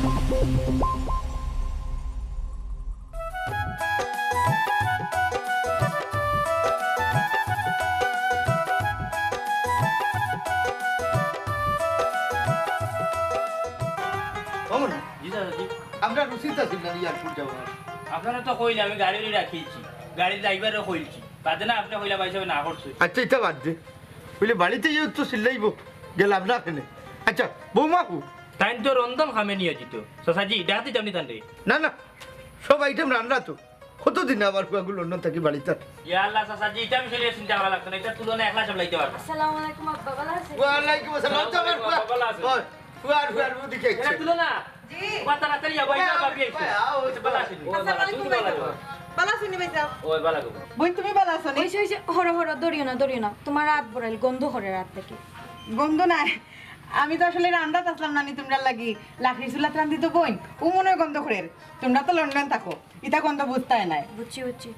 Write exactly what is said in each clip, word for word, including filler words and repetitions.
মামুন, জি স্যার, জি। আমরা রুচিত আছি না এয়ারপোর্ট যাওয়ার। আপনারে তো কইলে আমি গাড়ি রাখিছি, গাড়ির ড্রাইভাররে কইলছি, বাদে না আপনে কইলা ভাই সাহেব না করছে। আচ্ছা, ইটা বাদ দে, বুলে বাড়িতে গিয়ে তো চিল্লাইবো, গেলাম না কেনে। আচ্ছা, বৌমা কু? তাইন তো রন্ধন কামে নিয়োজিত। চাচাজি, ডাক দিতাম নি তানরে? না, না, সব আইটেম রান্না তো। কতদিন আবার ফুয়াগু লন্ডন থাকি বাড়িত আর। ইয়া আল্লাহ, চাচাজি, ইটা বিষয় নিয়া চিন্তা করা লাগতো না, ইটা তুলনা একলা সামলাইতে পারবো। আসসালামু আলাইকুম আব্বা, ভালা আছেন? ওয়ালাইকুম আসসালাম। তো আমার ফুয়া, ভালা আছেন? ওই, ফুয়ার, ফুয়ার মুখ দেখে এরা আইছে। তুলো না। জি। ওবা তাড়াতাড়ি আও, ভাই, ভাই, ভাবি আইছে। ভাই, আও, ওই তো ভালা আছেন? আসসালামু আলাইকুম ভাই। ভালা আছেন নি ভাই সাহেব? ওই ভালা গো। বইন, তুমি ভালা আছো নি? ওই যে, ওই যে, হরো, হরো, ধরিও না, ধরিও না। তোমার রাত বড়াইল, গন্ধ করে রাত থেকে। গন্ধ নাই, আমি তো আসলে রান্দাত আসলাম না নি তোমরার লাগি। লাকড়ির চুলাত রান্দি তো বইন, ও মনে হয় গন্ধ করে। তোমরা তো লন্ডন থাকো, ইতা গন্ধ বুঝতায় নাই। বুঝছি, বুঝছি।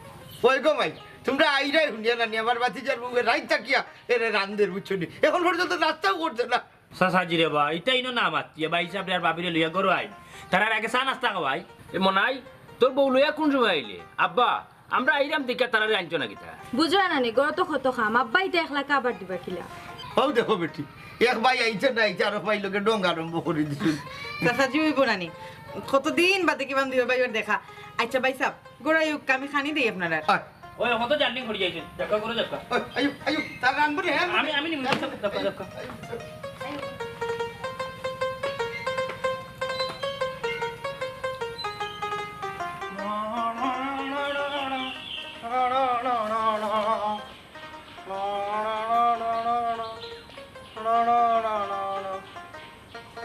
ওই গো মাই, তোমরা আইরাই হুনিয়া না নি, আমার ভাতিজার বউয়ে রাইত থাকিয়া এরে রান্দের, বুঝছো নি? এখন পর্যন্ত নাস্তাও করছে না। চাচাজি রে বা, ইতা ইনো না মাতিয়া, ভাই সাহেব রে আর ভাবিরে লইয়া ঘরো আই। তারার আগে চা নাস্তা খাওয়াই। এ মনাই, তোর বউ লইয়া কোন সময় আইলে? আব্বা, আমরা আইরাম দেখিয়া তারারে আনছো না কিতা? বুঝো না নি, ঘরো তো কত কাম, আব্বা ইতা একলা কাবার দিবা কিলা? হউ দেখো বেটি, এক ভাই আইছে না আইছে, আরো ভাই লগে ডং আরম্ভ করি দিছইন। চাচাজি অইবো না নি, কতদিন বাদে কিমান দিবা ভাইর দেখা। আচ্ছা ভাই সাহেব, ঘরো আইউক্কা, আমি খানি দেই আপনারার। আয়। ওই, অখন তো জার্নি করি যাইছেন। যাউক্কা, ঘরো যাউক্কা। ওই, আইও, আইও, তার রান বলে, হ্যাঁ? আমি, আমি নিমু, যাউক্কা, যাউক্কা, যাউক্কা।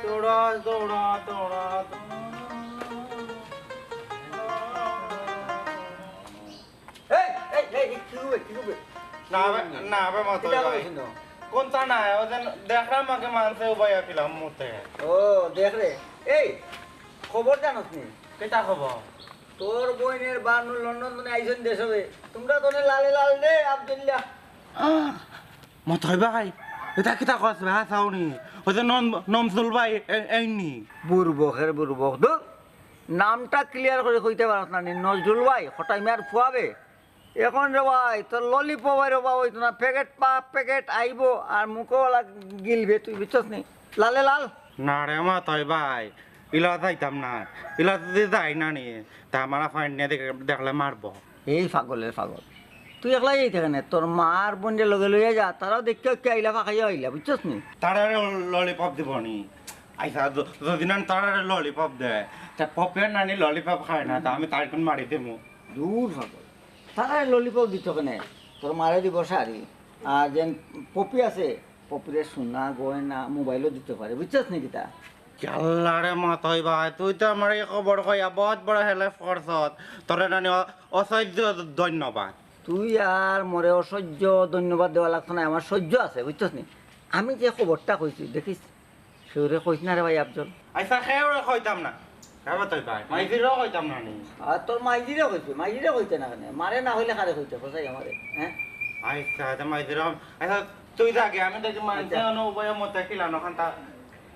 দৌড়া, দৌড়া, দৌড়া, দৌড়া। এই, এই, এই, এই, কি হবে, কি হবে? না বে, না বে, মা, কিতা ভাই। কোন চা না? ওই যে দেখলাম আগে মানছে উবাইয়া পিলাম মুতে। ও, দেখ রে। এই, খবর জানোস নি? কিতা খবর? তোর বইনের বানু লন্ডন থনে আইছইন দেশো বে। তোমরা থনে লালে লাল রে, আব্দুল্লাহ। আহ, মতই ভাই, ইতা কিতা কস বে? হ্যাঁ, চাও নি? ওই যে নম-, নমসুল ভাই, এ-, এইন নি? বুরবকের বুরবক। ধুর, নামটা clear করি কইতে পারস না নি? নজরুল ভাই, কটাই মিয়ার ফুয়া বে। এখন রে ভাই, তোর ললিপপ আর অভাব অইতো না, প্যাকেট পা প্যাকেট আইবো, আর মুখওয়ালা গিলবে, তুই বুঝছস নি? লালে লাল। না রে মতই ভাই, ইলা যাইতাম না, ইলা যদি যাই না নি, তে আমার আফাইন নে দেখ-, দেখলে মারবো। এই পাগলের পাগল, তুই একলাই যাইতে কেনে? তোর মা আর বইনরে লগে লইয়া যা, তারাও দেখিয়া উখিয়া আইলা, ফাঁকাইয়া আইলা, বুঝছস নি? তারারে ললিপপ দিব নি? আইচ্ছা, য-, যদি না তারারে ললিপপ দেয়, তা পপিয়ে নানি ললিপপ খায় না, তা আমি তার কোন মারি দেবো। দূর পাগল। তারারে ললিপপ দিত কেনে? তোর মারে দিব শাড়ি। আর যেন পপি আছে, পপিরে সোনা, গয়না, মোবাইলও দিতে পারে। বুঝছস নি কিতা? ইয়াল্লা রে মতই ভাই, তুই তো আমার এই খবর কইয়া বহুত বড় help করছত। তোরে নানি অ-, অসহ্য ধন্যবাদ। তুই আর মোরে অসহ্য ধন্যবাদ দেওয়া লাগতো না, আমার সহ্য আছে, বুঝছস নি? আমি যে খবরটা কইছি, দেখিস, কেউরে কইস না রে ভাই আফজল। আইচ্ছা, কেউরে কইতাম না। হে মতই ভাই, মাইজিরেও কইতাম না নি? আর তোর মাইজিরে কইছে, মাইজিরে কইতে না কেনে? মারে না কইলে কারে কইতে, কসাই আমারে, হ্যাঁ? আইচ্ছা, আইচ্ছা, মাইজিরে কম-, আইচ্ছা, তুই যা গিয়া, আমি দেখি মাইজিরে আইচ্ছা। অনো উবাইয়া মতে কিলা নখান তা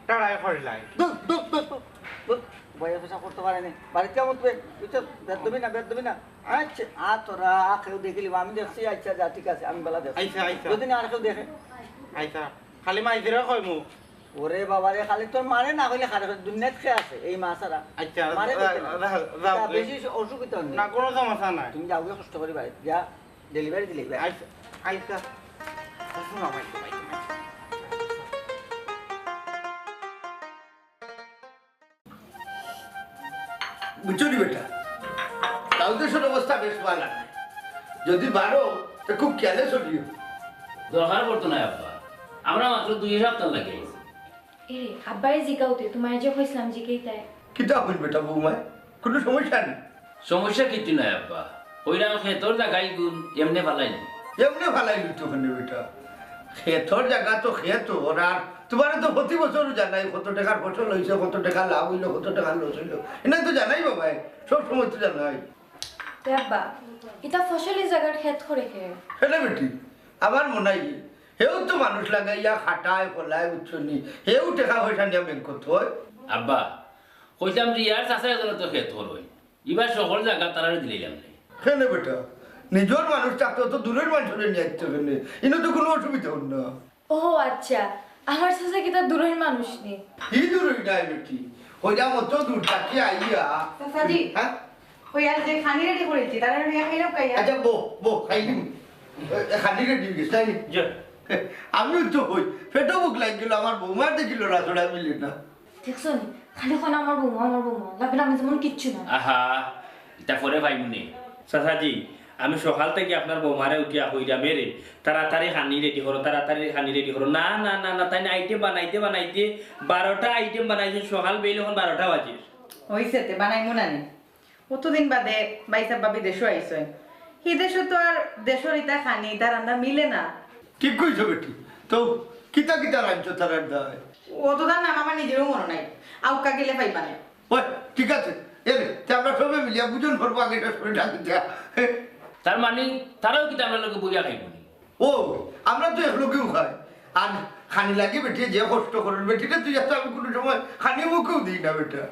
টাড়াই করিলাই। দূর, দূর, দূর, দূর, দূর। উবাইয়া পেশাব করতে পারে নি। বাড়িত কিয়া মুতবে? বুঝছস? বেদবি না, বেদবি না। আইচ্ছা, আ তোরা, কেউ দেখিলিবা, আমি দেখছি, আইচ্ছা, যা, ঠিক আছে, আমি বালা দেখছি। আইচ্ছা, আইচ্ছা। যদি না আর কেউ দেখে? আইচ্ছা, খালি মাইজিরে কইমু। ওরে বাবা রে, খালি তোর মারে না কইলে কারে কইতে, দুনিয়াত কে আছে এই মা ছাড়া? আইচ্ছা, মারে কইতে না। যা, যা, যা, যা। বেশি অসুবিধা নেই। না, কোনো সমস্যা নাই। তুমি যাও গিয়া কষ্ট করি বাড়িত, যা, delivery দিলে বাড়িত। আইচ্ছা, আইচ্ছা। বুঝছো নি বেটা, তাও দেশর অবস্থা বেশ ভালা নায়। যদি বারো, তে খুব careless অইও। দরকার পড়তো নায় আব্বা, আমরা মাত্র দুই সপ্তাহ লাগি আইছি। এরে, আব্বারে জিগাও তে, তুমারে যে কইছলাম জিগাইতায়। কিতা কইল বেটা বৌমায়? কুনু সমস্যা নি? সমস্যা কিচ্ছু নাই আব্বা, কইরাম খেতর জাগা ইগুন এমনে ফালাইলিতো। এমনে ফালাইলিতো কেনে বেটা? খেতর জাগা তো খেত, আর তুমারে তো প্রতি বছরউ জানাই কত টেকার ফসল অইছে, কত টেকা লাভ অইলো, কত টেকা loss অইলো, ইনো তো জানাই বাবায়, সব সময় তো জানাই। তে আব্বা, ইতা ফসলি জাগার খেত করে কে? কেনে বেটি, আমার মনাই, হেউ তো মানুষ লাগাইয়া খাটায়, ফলায়, বুঝছো নি? হেউ টেকা পয়সা নিয়া ব্যাংকো থয়। আব্বা, কইতাম যে ইয়ার চাচা এগুলো তো খেত করো, এবার সকল জায়গা তারারে দিলাম রে। কেনে বেটা, নিজর মানুষ থাকতে অত দূরর মানুষরে নিয়া আইতে কেনে? ইনো তো কুনু অসুবিধা অর না। ও আচ্ছা, আমার চাচা কিতা দূরর মানুষ নি? ই দূরর নায় বেটি, কইরাম অত দূর থাকি আইয়া। চাচাজি, হ্যাঁ? কইয়ার যে খানি রেডি করিলিছি, তারা লইয়া খাইলাও খাইয়া। আচ্ছা, বো, বো, খাইলিমু। এ, খানি রেডি অই গেছে, তাই নি? জি। আমিও তো কই, পেটো ভুক লাগি গেল, আমার বৌমা দেখিল না, ছড়া মিলে না। দেখছো নি? খালি কইন আমার বৌমা, আমার বৌমা। লাগের আমি যেমন কিচ্ছু না। আহা, ইতা পরে পাইমু নে। চাচাজি, আমি সকাল থাকি আপনার বৌমারে উঠিয়া কইরাম, "এ রে, তাড়াতাড়ি খানি রেডি করো, তাড়াতাড়ি খানি রেডি করো।" না, না, না, না, তাইন আইটেম বানাইতে বানাইতে বারোটা আইটেম বানাইছইন, সকাল বেইল অখন বারোটা বাজে। অইছে তে, বানাইমু না নি? অতদিন বাদে ভাইসাব ভাবি দেশো আইছইন। হি দেশো তো আর দেশর ইতা খানি, ইতা রান্দা মিলে না। ঠিক কইছো বেটি। তো কিতা কিতা রানছো তারার দায়? অততার নাম আমার নিজেরও মনো নাই। আউক্কা গেলে পাইবা নে। ওই, ঠিক আছে। এ রে, তে আমরা সবে মিলিয়া বুঝন করবো আগে শেষ করে ডাক দিয়া। তার মানে তারাও কিতা আমরার লগে বইয়া খাইবো নি? ও, আমরা তো একলগেউ খাই। আর খানি লাগি বেটি যে কষ্ট করের, বেটিরে তুই এত আমি কুনু সময় খানি মুখেও দেই না বেটা।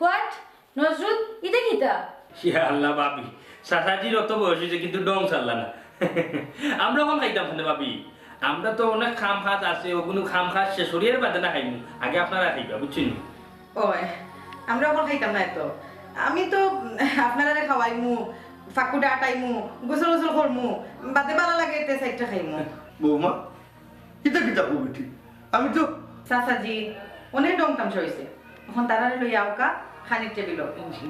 What? নজরুল, ইটা কিতা? ইয়া আল্লাহ ভাবি, চাচাজির অত বয়স অইছে কিন্তু ঢং ছাড়লা না। আমরা অখন খাইতাম কেনে ভাবি? আমরা তো অনেক কাম কাজ আছে, অগুনু কাম কাজ শেষ করিয়ার বাদে না খাইমু, আগে আপনারা খাইবা, বুঝছইন নি? ওই, আমরা অখন খাইতাম না এত। আমি তো আপনারারে খাওয়াইমু, ফাকুটা আটাইমু, গোসল গোসল করমু, বাদে ভালা লাগে এতে সাইডটা খাইমু। বৌমা, ইতা কিতা কও বেটি? আমি তো চাচাজি, অনেক ঢং তামশা অইছে। অখন তারারে লইয়া আউক্কা খানির টেবিলো।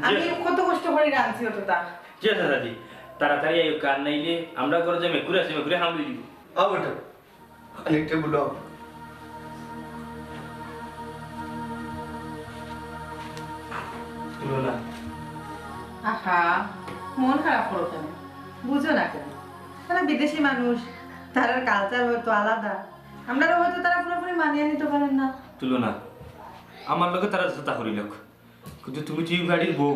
আমি কত কষ্ট করি রানছি অততা। জি চাচাজি, তাড়াতাড়ি আইউক্কা, আর নাইলে আমরা ঘরো যে মেকুর আছে, মেকুরে হামড়ি দিবো। আও বেটা, খানির টেবিলো আও। তুলনা। আহা, মন খারাপ করো কেনে? বুঝো না কেনে? তারা বিদেশি মানুষ, তারার culture হয়তো আলাদা। আমরারে হয়তো তারা পুরোপুরি মানিয়া নিতো পারের না। তুলনা, আমার লগে তারা যেতা করিলউক, কিন্তু তুমি যে বাড়ির বউ,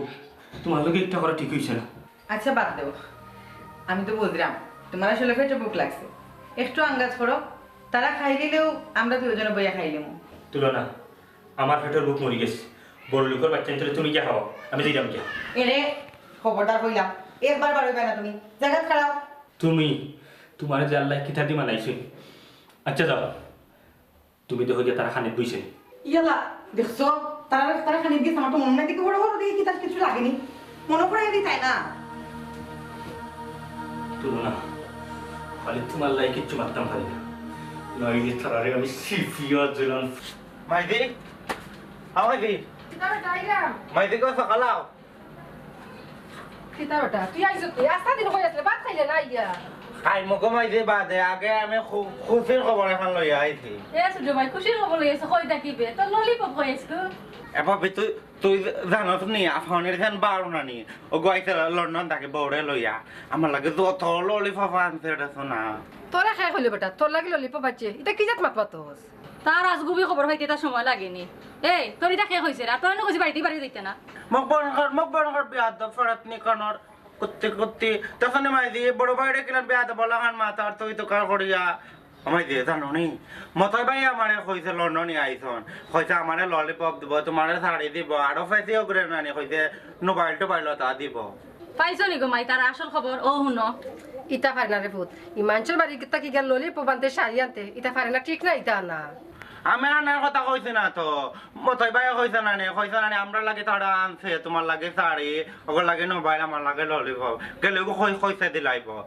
তুমার লগে ইতা করা ঠিক অইছে না। আচ্ছা, বাদ দেও, আমি তো বুঝরাম তুমার আসলে পেটো ভুক লাগছে। একটু আন্দাজ করো, তারা খাইলিলেউ আমরা দুইজনে বইয়া খাইলিমু। তুলনা, আমার পেটর ভুক মরি গেছে। বড় লোকর বাচ্চা, তুমি গিয়া খাও, আমি যাইরাম গিয়া। এরে, খবরদার কইলাম, একবার বারইবায় না তুমি। জাগাত খাড়াও। তুমি, তুমারে যে আল্লায় কিতা দি বানাইছে। আচ্ছা, যাও, তুমি দেখো গিয়া তারা খানিত বইছে। ইয়াল্লা, দেখছো? তারা, তারা খানিত গেছে, আমার তো মনো নাই। দেখি, বড় বড় দেখি, কিতা কিচ্ছু লাগেনি। মনো করে দিতায় না। তুলনা, খালি তুমার লাগি কিচ্ছু মাততাম পারি না। নইলে তারারে আমি সিপিও জুলন। মাইদি? আ মাইদি? কিতা বেটা, আইরাম? মাইদি গো, সকাল আও। কিতা বেটা, তুই আইছস তুই? আস্তা দিন কই আছলে? ভাত খাইলে না ইয়া? খাইমু গো মাইদি বাদে, আগে আমি খু-, খুশির খবর এখান লইয়া আইছি। এ ছোট ভাই, খুশির খবর লইয়া আইছস, কই থাকি বে? তোর ললিপপ কই আইছস? এ ভাবি, তুই, তুই জানোস নি, আফানির যেন বারো নানি, ও গো আইছে লন্ডন থাকি বউরে লইয়া, আমার লাগি যত ললিপপ আনছে রে সোনা। তোরে কে কইলো বেটা, তোর লাগি ললিপপ আনছে? ইতা কি জাত মাত মাতস? তার আজগুবি খবর পাইতে তার সময় লাগেনি। এই, তোর ইটা কে কইছে রে? আর তোরে নু কইছি বাড়িত বাড়ি যাইতে না। মুখ বন্ধ কর, মুখ বন্ধ কর, বেয়াদব ফেরত নিকনর। কুত্তি কুত্তি। তখন মাইদি, বড় ভাইরে কিলান বেয়াদব লাখান মাতার তুই তো কার করিয়া। ও মাইদি, জানো নি? মতই ভাই আমারে কইছে লন্ডনি আইছন। কইছে আমারে ললিপপ দিবো, তুমারে শাড়ি দিবো, আরো ফেসিও করে নানি কইছে মোবাইল টোবাইল অতা দিবো। পাইছো নি গো মাই, তার আসল খবর? ও হুনো। ইতা পারে না রে পুত, ই মানষর বাড়ি থাকি গিয়া ললিপপ আনতে, শাড়ি আনতে, ইতা পারে না, ঠিক না ইতা আনা। আমি আনার কথা কইছি না তো, মতই ভাইয়ে কইছে না নি, কইছে না নি, আমরার লাগি তারা আনছে, তুমার লাগি শাড়ি, ওগর লাগি মোবাইল, আমার লাগি ললিপপ, গেলে ওগো কই-, কইছে দিলাইবো।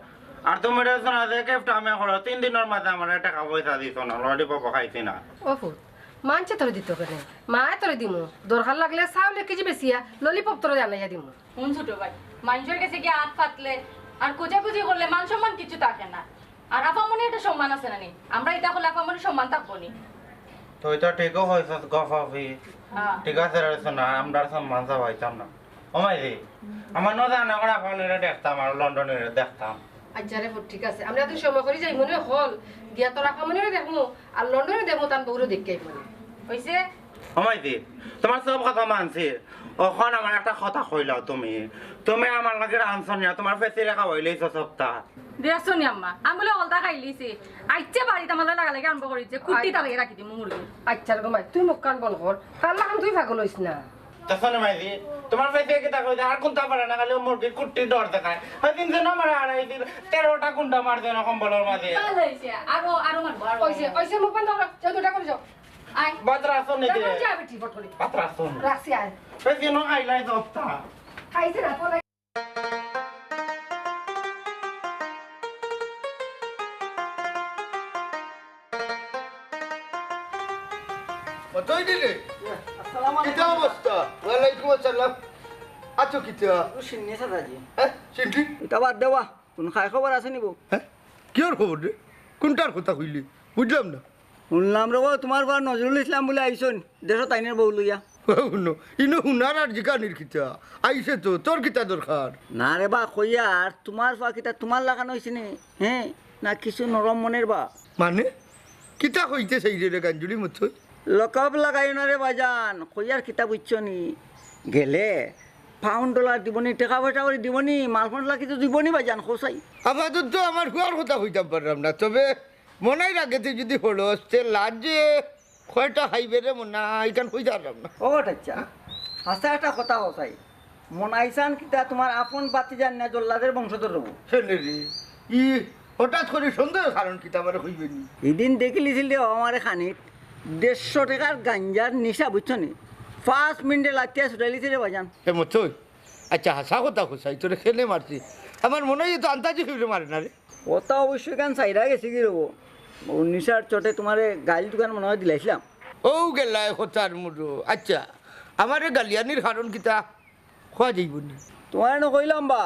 আর তুমি রে সোনা যে গিফট আমি করো, তিন দিনর মাঝে আমারে টেকা পয়সা দিছো না, ললিপপ খাইছি না। ও পুত, মানষে তোরে দিতো কেনে? মায় তোরে দিমু, দরকার লাগলে চাউল এক কেজি বেচিয়া ললিপপ তোরে আনাইয়া দিমু। হুন ছোট ভাই, মানষর গেছে গিয়া আত পাতলে আর কুজাকুজি করলে মান সম্মান কিচ্ছু থাকে না। আর আপামনির একটা সম্মান আছে না নি? আমরা ইতা করলে আপামনির সম্মান থাকবো নি? তুই তো ঠিকও কইছস গো ভাবি। হ্যাঁ। ঠিক আছে রে সোনা, আমরার সম্মান চাওয়াইতাম না। ও মাইদি, আমার নু জানা করে আপামনিরে দেখতাম আর লন্ডনিরে দেখতাম। আচ্ছা রে পুত, ঠিক আছে। আমরা তো সময় করি যাইমু নে অখন, গিয়া তোর আপামনিরে দেখমু, আর লন্ডনিরে দেখমু, তান বউরে দেখি আইমু নে। অইছে? ও মাইদি, তুমার সব কথা মানছি। অখন আমার একটা কথা কইলাও তুমি। তুমি আমার লাগি রানছো না, তুমার ফেসিরে খাওয়াইলাইছো সবতা। দেখছো নি আম্মা, আমি বুলে হকলতা খাইলিছি। আইছে বাড়িত আমার লগে লাগালাগি আরম্ভ করিছে, কুত্তি তার লাগি রাখি দিমু মুরগি। আচ্ছা রে গো মাই, তুই মুখ কান বন্ধ কর। তার লাখান তুই পাগল অইস না। দেখছো নি মাইজি, তুমার ভাইজিয়ে কিতা কইছে, আর কুন্তা পারে না, খালি মুরগির কুট্টির ডর দেখায়। ওই দিন যেন আমার হারাইছিল, তেরোটা কুন্তা মারছে না কম্বলর মাঝে। ভালা অইছে, আরো, আরো মারবো, আরো। অইছে, অইছে, মুখ বন্ধ করো, যাও দুটা করে যাও। আয়। ভাত রাখছো নি? যা, যা, বেটি, ফট করে। ভাত রাখছো নি? রাখছি, আয়। ওই দিনও খাইলাই দশটা। খাইছে না, পরে। ও, তুই দিলি? আসসালামু আলাইকুম। কিতা অবস্থা? ওয়ালাইকুম আসসালাম। আছো কিতা? ও, শিন্নি চাচাজি। হ্যাঁ, শিন্নি? ইটা বাদ দেওয়া। কোন খাই খবর আছে নি বো? হ্যাঁ? কিওর খবর রে? কুনটার কথা কইলি? বুঝলাম না। হুনলাম রে বো, তুমার ফুয়া নজরুল ইসলাম বুলে আইছইন, দেশো তাইনের বউ লইয়া। ও হুনো, ইনো হুনার আর জিকানির কিতা? আইছে তো, তোর কিতা দরকার? না রে বা, কইয়ার, তুমার ফুয়া কিতা তুমার লাখান অইছে নি? হ্যাঁ? না কিছু নরম মনের বা? মানে? কিতা কইতে চাইরে রে গাঞ্জুড়ি মতই? লকব লাগাইও না রে বাজান, কইয়ার কিতা বুঝছো নি? গেলে পাউন্ড ডলার দিবনি, টেকা পয়সা করি দিবনি, মাল মশলা কিছু দিবনি বাজান, কও চাই। আপাতত তো আমার ফুয়ার কথা কইতাম পারলাম না, তবে মনাইর আগে তুই যুদি পড়স, তে লাজে কয়টা খাইবে রে মনাই, ইখান কইতাম পারলাম না। ও আচ্ছা, হাছা একটা কথা কও চাই, মনাইছান কিতা তুমার আপন ভাতিজার না জল্লাদের বংশধর রে বো? হেনে রে, ই হঠাৎ করি সন্দেহর কারণ কিতা আমারে কইবে নি? হিদিন দেখিলিছিল রে আমারে খানিত, দেড়শো টেকার গাঞ্জার নিশা বুঝছো নি? পাঁচ মিনিটে লাতিয়া ছুটাইলিছে রে বাজান। হে মতই, আচ্ছা, হাছা কথা কও চাই, তোরে কেনে মারছি? আমার মনাইয়ে তো আন্তাজি করিয়া মারে না রে। ও তো অবশ্যই ইখান চাইরা গেছে কি রে বো? ও নিশার চোটে তুমারে গাইল দুখান মনে হয় দিলাইছিলাম। ও গেলায় কথার মুরো। আচ্ছা, আমারে গালিয়ানির কারণ কিতা? কওয়া যাইবো নি? তুমারে না কইলাম বা,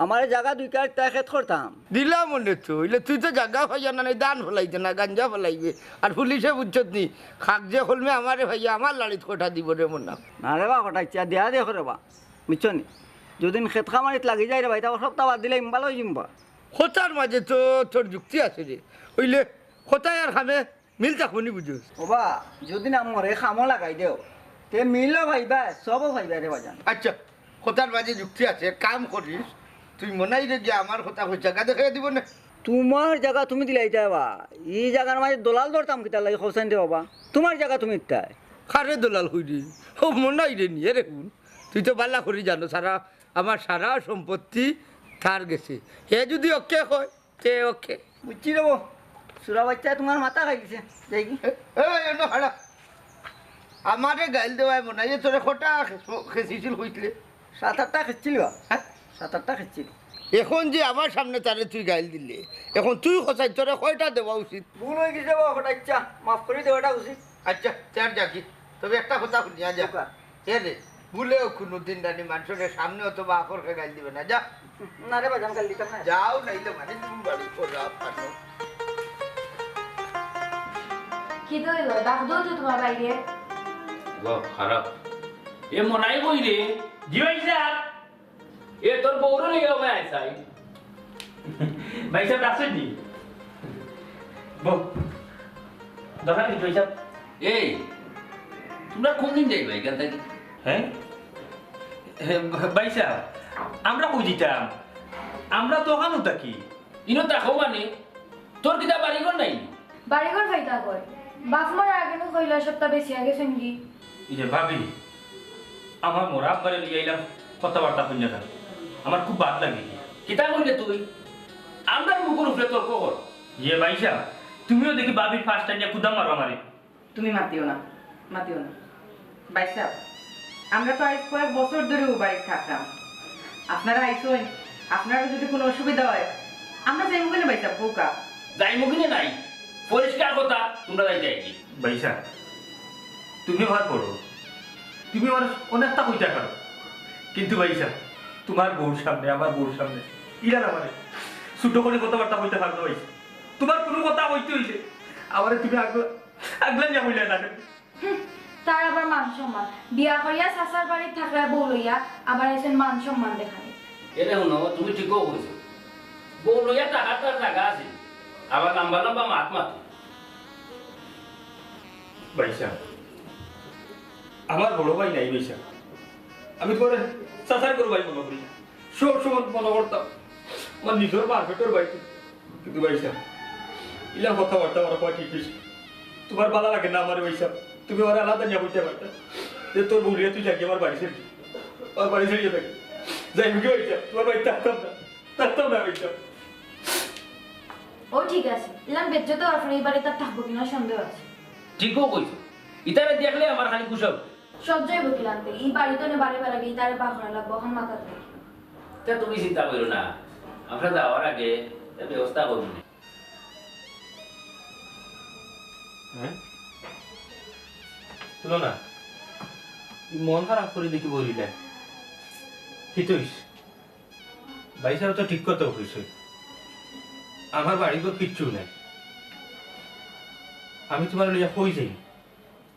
আমারে জাগা দুই কার তাই খেত করতাম। দিলাম মনে তো, ইলে তুই তো জাগা পাইয়া না, নাই ধান ফলাইতে না, গাঞ্জা ফলাইবে। আর পুলিশে বুঝছত নি, কাগজে কলমে আমারে পাইয়া আমার লাড়িত কটা দিবো রে মনা। না রে বা, কটা ইচ্ছা দেয়া দেখো রে বা, বুঝছো নি? যদিন খেত খামারিত লাগি যায় রে বা, ইতা সপ্তাহ বাদ দিলে ইম্বাল অই যিমবা। কথার মাঝে তো তোর যুক্তি আছে রে, অইলে কথায় আর কামে মিল থাকবো নি বুঝোস? ওবা, যদিন আমরে কামো লাগাই দেও, তে মিলও পাইবা, সবও পাইবা রে বাজান। আচ্ছা, কথার মাঝে যুক্তি আছে, এক কাম করিস, তুই মনাইরে গিয়া আমার কথা কইস, জাগা দেখাইয়া দিবো নে। তুমার জাগা তুমি দিলাইতায় বা, ই জাগার মাঝে দলাল ধরতাম কিতার লাগি কও চাইন রে বাবা? তুমার জাগা তুমি দিতায়। কারে দলাল কইরে? ও মনাইরে নি, এরে হুন, তুই তো বালা করি জানো, সারা, আমার সারা সম্পত্তি তার গেছে। হে যুদি ওকে কয়, তে ওকে। বুঝছি রে বো, সুরা বাইচ্চায় তুমার মাথা খাই দিছে। যাই কি? এ, এ, এ, না, হারা। আমারে গাইল দেওয়ায় মনাইয়ে তোরে কটা খেস-, খেসিছিল কইছিলে? সাত আটটা খেসছিল বা। হ্যাঁ? সাত আটটা খেসছিল। এখন যে আমার সামনে তারে তুই গাইল দিলে, এখন তুই কও চাই তোরে কয়টা দেওয়া উচিত? ভুল অই গেছে বা, কটা ইচ্ছা, মাফ করি দেওয়াটা উচিত। আচ্ছা, তে আর যাকি। তবে একটা কথা হুনিয়া যা। এ রে, ভুলেও কুনুদিন জানি মানষরে সামনে অথবা আপনরে গাইল দিবে না, যা। না রে বাজান, গাইল দিতাম না। যাও, নাইলে মানে তুমি বাড়ি করো, পানো। কিতা অইলো? ডাক দেও তো তুমার ভাইরে। গো, খারাপ। এ মনাই কই রে? জি ভাইসাব। এ, তোর বউরে লইয়া ভাই আইছাই। ভাইসাব, ডাকছইন নি? বউ, দরকার নি ভাইসাব? এই, তুমরা কুনদিন যাইবা ইখান থাকি? হ্যাঁ? এ, ভাইসাব, আমরা কই যিতাম? আমরা তো অখানো থাকি। ইনো থাকো মানে? তোর কিতা বাড়িঘর নাই নি? বাড়িঘর পাইতা কই? বাপ মরার আগে নু কইলা সবতা বেচিয়া গেছইন গি। ইরে ভাবি, আমার মরা আব্বারে লইয়া আইলাম কথাবার্তা কইন না কেনে? আমার খুব বাদ লাগে। কিতা কইলে তুই? আমরার মুখর উপরে তর্ক কর। ইয়ে ভাইসাব, তুমিও দেখি ভাবির ফাঁস টানিয়া কুদা মারো আমারে। তুমি মাতিও না, মাতিও না। ভাইসাব, আমরা তো আইজ কয়েক বছর ধরি অউ বাড়িত থাকরাম। আপনারা আইছইন, আপনারার যুদি কুনু অসুবিধা অয়, আমরা যাইমু কেনে ভাইসাব, কউক্কা? যাইমু কেনে নায়, পরিষ্কার কথা, তুমরা যাইতায় কি? ভাইসাব, তুমি আমার বড়, তুমি আমার অনেকতা কইতায় পারো, কিন্তু ভাইসাব, তুমার বউর সামনে, আমার বউর সামনে, ইলা আমারে ছুটো করি কথাবার্তা কইতায় পারো না ভাইসাব। তুমার কুনু কথা কইতে অইলে আমারে তুমি আগলা, আগলা নিয়া কইলায় না কেনে? হুম, তার আবার মান সম্মান। বিয়া করিয়া চাচার বাড়িত থাকরায় বউ লইয়া, আবার আইছইন মান সম্মান দেখানি। এরে হুনো, তুমি ঠিকউ কইছো। বউ লইয়া থাকার তার জাগা আছে, আবার লাম্বা লাম্বা মাত মাতো। ভাইসাব, আমার বড় ভাই নাই ভাইসাব। আমি তুমারে চাচার ঘরর ভাই মনো করি। সব সময় মনো করতাম, আমার নিজর মার পেটর ভাই তুমি। কিন্তু ভাইসাব, ইলা কথাবার্তা আমার কওয়া ঠিক অইছে? তুমার ভালা লাগে না আমারে ভাইসাব? তুমি আমারে আলাদা নিয়া কইতায় পারতায়। তোর বউ লইয়া তুই যাবি আমার বাড়ি ছেড়ে। আমার বাড়ি ছেড়ে যাবি। যাইমুগি বাইচ্চা, তোমার বাড়িত থাকতাম না। থাকতাম না বাইচ্চা। ও ঠিক আছে, ইলান বেজ্জত অওয়ার পরে ই বাড়িত আর থাকবো কিনা সন্দেহ আছে। ঠিকউ কইছো। ইতারে দেখলে আমার খালি কুশাল। সহ্য অইবো কিলান তে, ই বাড়িত নে বারে বারে গিয়া ইতারে বার করা লাগবো, অখন মাথাত রাখি। তে তুমি চিন্তা করিও না, আমরা যাওয়ার আগে এর ব্যবস্থা করমু। হ্যাঁ? তুলনা, ই মন খারাপ করি দেখি বইরিলায়। কিতা অইছে? ভাইসাবে তো ঠিক কথাউ কইছইন। আমার বাড়িঘর কিচ্ছু নাই। আমি তুমারে লইয়া কই যাইমু?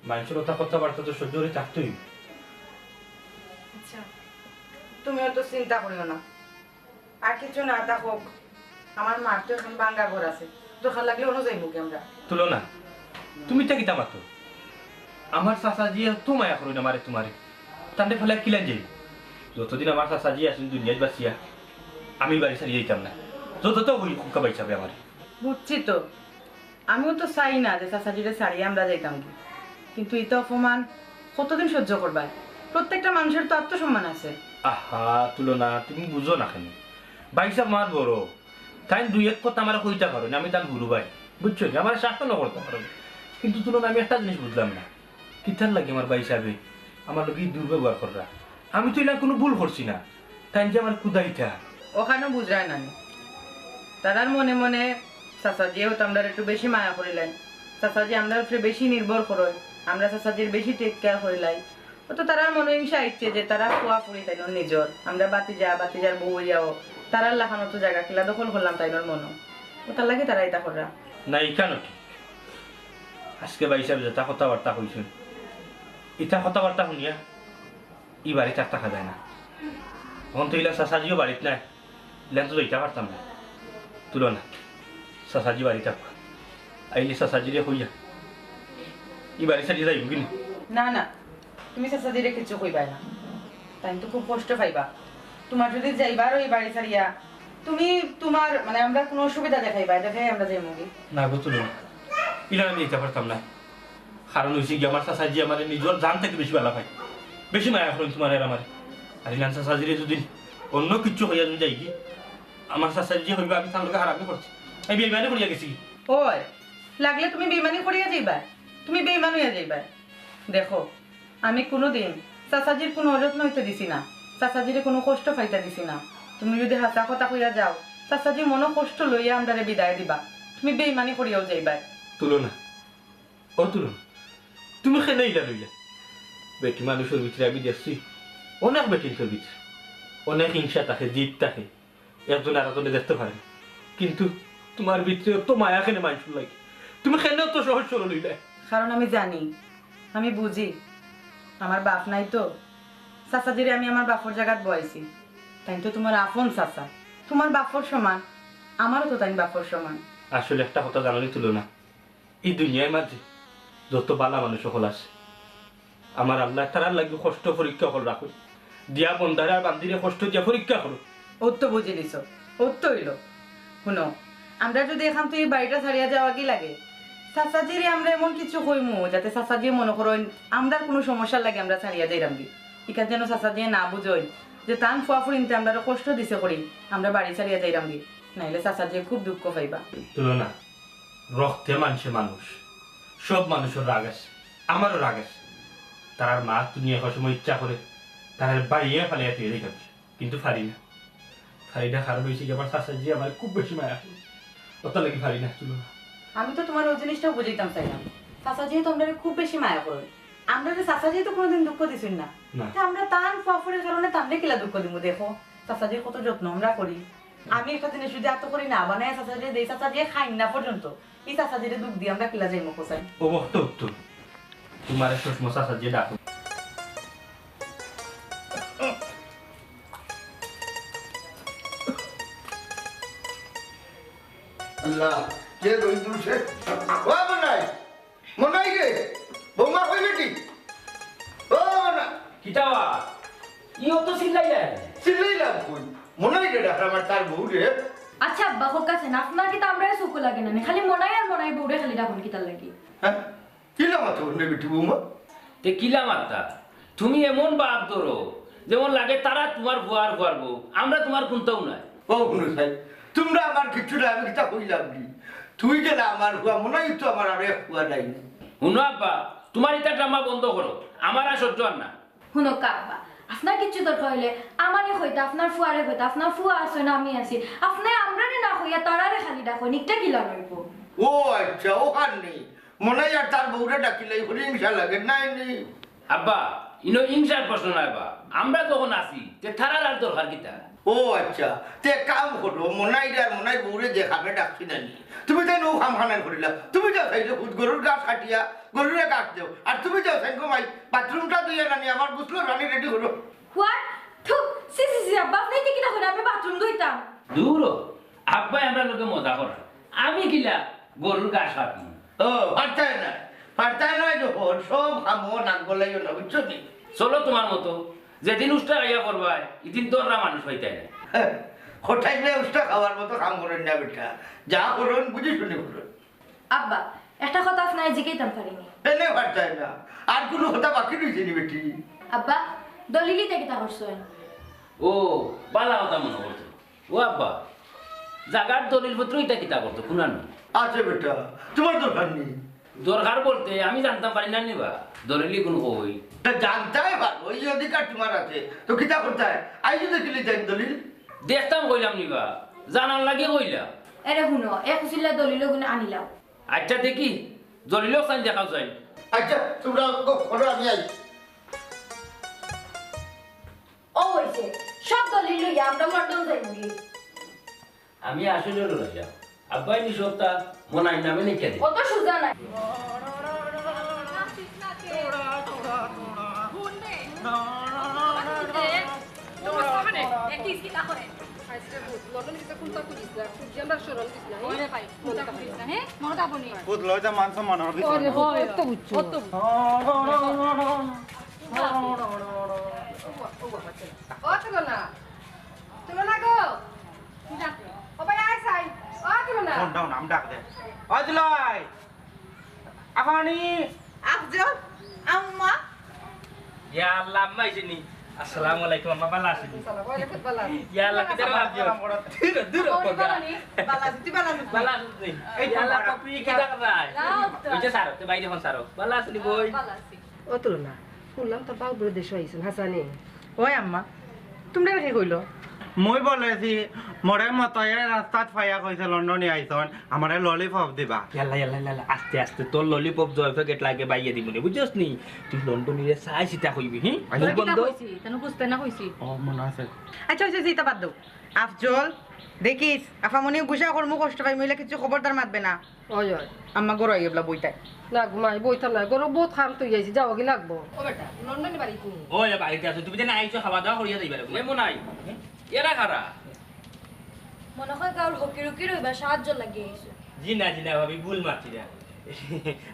মানষর অতা কথাবার্তা তো সহ্য করি থাকতে অইবো। আচ্ছা, তুমি অত চিন্তা করিও না। আর কিচ্ছু না থাকউক, আমার মার তো অখন ভাঙ্গা ঘর আছে, দরকার লাগলে অনো যাইমুগি আমরা। তুলনা, তুমি ইতা কিতা মাতো? আমার চাচাজিয়ে অত মায়া করইন আমারে তুমারে, তানরে ফালাইয়া কিলান যাইমু? যতদিন আমার চাচাজি আছইন দুনিয়াত বাচিয়া, আমি বাড়ি ছাড়ি যাইতাম না, যত তো অউক ভাইসাবে আমারে। বুঝছি তো, আমিও তো চাই না যে চাচাজিরে ছাড়িয়া আমরা যাইতামগি, কিন্তু ইতা অপমান কতদিন সহ্য করবায়? প্রত্যেকটা মানষর তো আত্মসম্মান আছে। আহা তুলনা, তুমি বুঝো না কেনে? ভাইসাব আমার বড়, তাইন দুই এক কথা আমারে কইতা পারইন, আমি তান হুরু ভাই, বুঝছো নি? আমারে শাসনও করতা পারইন। কিন্তু তুলনা, আমি একটা জিনিস বুঝলাম না, কিতার লাগি আমার ভাইসাবে আমার লগে ই দুর্ব্যবহার কররা? আমি তো ইলা কুনু ভুল করছি না, তাইন যে আমারে কুদাইতা। অখানও বুঝরায় না নি? তারার মনে মনে চাচাজিয়ে অয়তো আমরারে একটু বেশি মায়া করিলাইন, চাচাজি আমরার উপরে বেশি নির্ভর করইন, আমরা চাচাজির বেশি take care করিলাই। অয়তো তারার মনো হিংসা আইছে যে তারার ফুয়া ফুড়ি তাইনর নিজর, আমরা ভাতিজা, ভাতিজার বউ অইয়াও তারার লাখান অত জাগা কিলা দখল করলাম তাইনর মনো, অতার লাগি তারা ইতা কররা। না, ইখানও ঠিক। আজকে ভাইসাবে যেতা কথাবার্তা কইছইন, ইতা কথাবার্তা হুনিয়া ই বাড়িত আর থাকা যায় না। অখন তো ইলা চাচাজিও বাড়িত নাই, ইলান তো যাইতা পারতাম না। তুলনা, চাচাজি বাড়িত থাকউক, আইলে চাচাজিরে কইয়া ই বাড়ি ছাড়ি যাইমুগি নি। না, না, তুমি চাচাজিরে কিচ্ছু কইবায় না, তাইন তো খুব কষ্ট পাইবা। তুমার যুদি যাইবার অয় ই বাড়ি ছাড়িয়া, তুমি তুমার, মানে, আমরার কুনু অসুবিধা দেখাইবায়, দেখাইয়া আমরা যাইমুগি। না গো তুলনা, ইলান আমি যাইতা পারতাম না। কারণ অইছে গি, আমার চাচাজি আমারে নিজর জান থাকি বেশি ভালা পাইন, বেশি মায়া করইন তুমারে আর আমারে। আর ইলান চাচাজিরে যুদি অন্য কিচ্ছু কইয়া যুদি যাইগি, আমার চাচাজিয়ে কইবা আমি তান লগে হারামি করছি, আমি বেইমানি করিয়া গেছি। ওই, লাগলে তুমি বেইমানি করিয়া যাইবায়, তুমি বেইমান অইয়া যাইবায়। দেখো, আমি কুনুদিন চাচাজির কুনু অযত্ন অইতে দিছি না, চাচাজিরে কুনু কষ্ট পাইতা দিছি না। তুমি যুদি হাছা কথা কইয়া যাও, চাচাজি মনো কষ্ট লইয়া আমরারে বিদায় দিবা, তুমি বেইমানি করিয়াউ যাইবায়। তুলনা, ও তুলনা, তুমি কেনে ইলা রইলা? বেটি মানুষর ভিতরে আমি দেখছি, অনেক বেটিন্তর ভিতরে অনেক হিংসা থাকে, জিদ থাকে, একজনে আরকজনরে দেখতে পারে না। কিন্তু তুমার ভিতরে অত মায়া কেনে মানষর লাগি? তুমি কেনে অত সহজ সরল অইলায়? কারণ আমি জানি, আমি বুঝি, আমার বাপ নাই তো, চাচাজিরে আমি আমার বাপর জাগাত বওয়াইছি। তাইন তো তুমার আপন চাচা, তুমার বাপর সমান, আমারও তো তাইন বাপর সমান। আসলে একটা কথা জানো নি তুলনা, ই দুনিয়ার মাঝে যত ভালা মানুষ অকল আছে, আমার আল্লায় তারার লাগি কষ্ট পরীক্ষা অকল রাখইন। দিয়া বন্দারে আর বান্দিরে কষ্ট দিয়া পরীক্ষা করইন। অউ তো বুঝিলিছো, অউ তো অইলো। হুনো, আমরা যুদি অখান থাকি ই বাড়িটা ছাড়িয়া যাওয়াগি লাগে, চাচাজিরে আমরা এমন কিচ্ছু কইমু যাতে চাচাজিয়ে মনো করইন আমরার কুনু সমস্যার লাগি আমরা ছাড়িয়া যাইরামগি। ইখান যেন চাচাজিয়ে না বুঝইন যে তান ফুয়া ফুড়িন্তে আমরারে কষ্ট দিছে করি আমরা বাড়ি ছাড়িয়া যাইরামগি, নাইলে চাচাজিয়ে খুব দুঃখ পাইবা। তুলনা, রক্তে মাংসে মানুষ, সব মানুষর রাগ আছে, আমারও রাগ আছে। তারার মা তুমি এক সময় ইচ্ছা করে তারারে বাড়িয়ে ফালাইয়া থুইয়া যাইতাম, কিন্তু পারি না, পারি না। কারণ অইছে গি, আমার চাচাজিয়ে আমারে খুব বেশি মায়া করইন, অতার লাগি পারি না। তুলনা, আমি তো তুমারে অউ জিনিসটাউ বুঝাইতাম চাইলাম, চাচাজিয়ে তো আমরারে খুব বেশি মায়া করইন, আমরারে চাচাজিয়ে তো কুনুদিন দুঃখ দিছইন না। না। তে আমরা তান ফুয়া ফুড়ির কারণে তানরে কিলা দুঃখ দিমু? দেখো, চাচাজির কত যত্ন আমরা করি, আমি একটা জিনিস যুদি আতো করি না বানাইয়া চাচাজিরে দেই, চাচাজিয়ে খাইন না পর্যন্ত, ই চাচাজিরে দুখ দিয়া আমরা কিলা যাইমু কোথায়? ও বক্ত উত্তর, তুমারে সুষমা চাচাজিয়ে ডাকো। আল্লাহ, কে রইদুল শেখ? ও মনাই, মনাই রে, বৌমা কই বেটি? ও মনা। কিতা বা? ই অত চিল্লাইলা? চিল্লাইলাম কই? মনাই রে ডাকলাম আর তার বউ রে। আচ্ছা আব্বা, কউক্কা চাইন, আপনার কিতা আমরারে চউখো লাগে না নি? খালি মনাই আর মনাই বউরে খালি ডাকইন কিতার লাগি? হ্যাঁ? কিলা মাতো রে বেটি বৌমা? তে কিলা মাততা? তুমি এমন ভাব ধরো, যেমন লাগে তারা তুমার ফুয়ার ফুয়ার বউ, আমরা তুমার কুন্তাউ নায়। ও হুনো সাই, তুমরা আমার কিচ্ছু না, আমি কিতা কইলাম নি? তুই যেলা আমার ফুয়া, মনে অয় তো আমার আরো এক ফুয়া নাই নি। হুনো আব্বা, তুমার ইতা ড্রামা বন্ধ করো, আমার আর সহ্য অর না। হুনো আব্বা, আপনার কিচ্ছু দরকার অইলে আমারে কইতা, আপনার ফুয়ারে কইতা, আপনার ফুয়া আছে না, আমি আছি। আপনে আমরারে না কইয়া তারারে খালি ডাকইন, ইটা কিলা অইবো? ও আচ্ছা, অখান নি। মনে অয় আর তার বউরে ডাকিলাই, হরি হিংসা লাগে, নাই নি। আব্বা, ইনো হিংসার প্রশ্ন নায় বা, আমরা যখন আছি, তে তারার আর দরকার কিতা? ও আচ্ছা, তে কাম করো, মনাইরে আর মনাইর বউরে যে কামে ডাকছি না নি, তুমি তাইন অউ কাম খানাইন করিলা। তুমি যাও চাইলে খুদ গরুর ঘাস কাটিয়া, গরুরে ঘাস দেও, আর তুমি যাও চাইন গো মাই, বাথরুমটা ধুইয়া নানি আমার গোসলর পানি রেডি করো। What? থু, ছি, ছি, ছি, আব্বা, আপনে ইতা কিতা কইরা? আমি বাথরুম ধুইতাম? দূর হ, আব্বায় আমরার লগে মজা কররা। আমি কিলা গরুর ঘাস কাটমু? ও, পারতায় না। পারতায় না যখন সব কামো নাক গলাইও না, বুঝছো নি? চলো তুমার মতো, যেদিন উষ্টা খাইয়া করবায়, ইদিন দররা মানুষ পাইতায় না। হঠাৎ উষ্টা খাওয়ার মতো কাম করইন না বেটা, যা করইন বুঝি শুনি করইন। আব্বা, একটা কথা আপনারে জিকাইতাম পারি নি? এনে পারতায় না, আর কুনু কথা বাকি রইছে নি বেটি? আব্বা, দলিল ইতা কিতা করছইন? ও, বালা কথা মনো করছো। ও আব্বা, জাগার দলিলপত্র ইতা কিতা করতো, কুনানো? আছে বেটা, তুমার দরকার নি। দরকার বলতে আমি জানতাম পারি না নি বা, দলিল কুন কই? তা জানতায় পারো, এই অধিকার তুমার আছে। তো কিতা করতায়? আইজ দেখিলে যাইন দলিল। দেখতাম কইলাম নি বা, জানার লাগি কইলাম। এরে হুনো, এক উছিলা দলিল গুন আনিলাও। আচ্ছা দেখি, দলিল চাইন দেখাও চাইন। আচ্ছা, তুমরা গপ করো, আমি আই। ও অইছে, সব দলিল লইয়া আমরা লন্ডন যাইমুগি। আমি আসলে লইয়া, আব্বায় নি সবটা মনাইর নামে লিখিয়া দিবা। অত সুজা নায়। হুন নে, ও সামনে, দেখিস কিতা করে। আইজকে ভূত, লন্ডন কিতা কুন্তা খুঁজিস না, খুঁজিয়া আমরা শরম দিস না, হ্যাঁ? ওরে ভাই, কুন্তা খুঁজিস না, হ্যাঁ? মনে থাকবো নি। ভূত লইতে মান সম্মান আর দিস না। ওরে, অত বুঝছো। অত বুঝছো। ও তুলনা, তুলনা গো। ও ভাই, আয় চাই। ও তুলনা। ফোন ডাউন, নাম ডাক দে। ও দুলাভাই। আফামনি। আফজল, আম্মা। ইয়া আল্লাহ, আম্মা আইছইন নি? আসসালামু আলাইকুম, আম্মা, ভালা আছইন নি? ওয়ালাইকুম সালাম। ইয়া আল্লাহ, কিতা ভালা আছো? দূর, দূর, ও, খোকা। ভালা নি? ভালা আছি, তুই ভালা আছিস? ভালা আছইন নি? এই তো ইয়া আল্লাহ, ভালা। পাপি, কিতা কররায়? ওই যে সারো, তে বাইরে হন সারো। ভালা আছইন নি, বই? ভালা আছি। ও তুলনা, হুনলাম তোর বাবু বলে দেশো আইছইন, হাছা নি? ওই আম্মা, তুমরারে কে কইলো? মুই বলেছি, মোরে মতয়ে রাস্তাত পাইয়া কইছে লন্ডনি আইছইন, আমারে ললিপপ দিবা। ইয়াল্লা, ইয়াল্লা, ইয়াল্লা, আস্তে আস্তে, তোর ললিপপ জয় প্যাকেট লাগে বাইয়ে দিমুনে, বুঝছস নি? তুই লন্ডনিরে চাই চিতা কইবি, হি? আচ্ছা। তোরে কিতা বন্ধু? কইছি? তেন বুঝতে না কইছি? ও, মনে আছে। আচ্ছা, আচ্ছা, ইতা বাদ দেও। আফজল, দেখিস, আফামনিও গুসা করমু, কষ্ট পাইমু, ইলা কিছু খবরদার মাতবে না। ওই, ওই। আম্মা ঘরো আইয়া বলা বইতায়। না, ঘুমাই, বইতাম না। ঘরো বহুত কাম তো আইছি, যাওয়াগি লাগবো। ও বেটা, লন্ডনি বাড়িত নি? ওই, বাড়িত আছো। তুমি যে না আইছো, খাওয়া দাওয়া করিয়া যাইবা রে। এ মনাই, এরা কারা? মনে অয় গাউর হকি রকি রইবার সাহায্য লাগি আইছো। জি না, জি না, ভাবি, ভুল মাতছি না।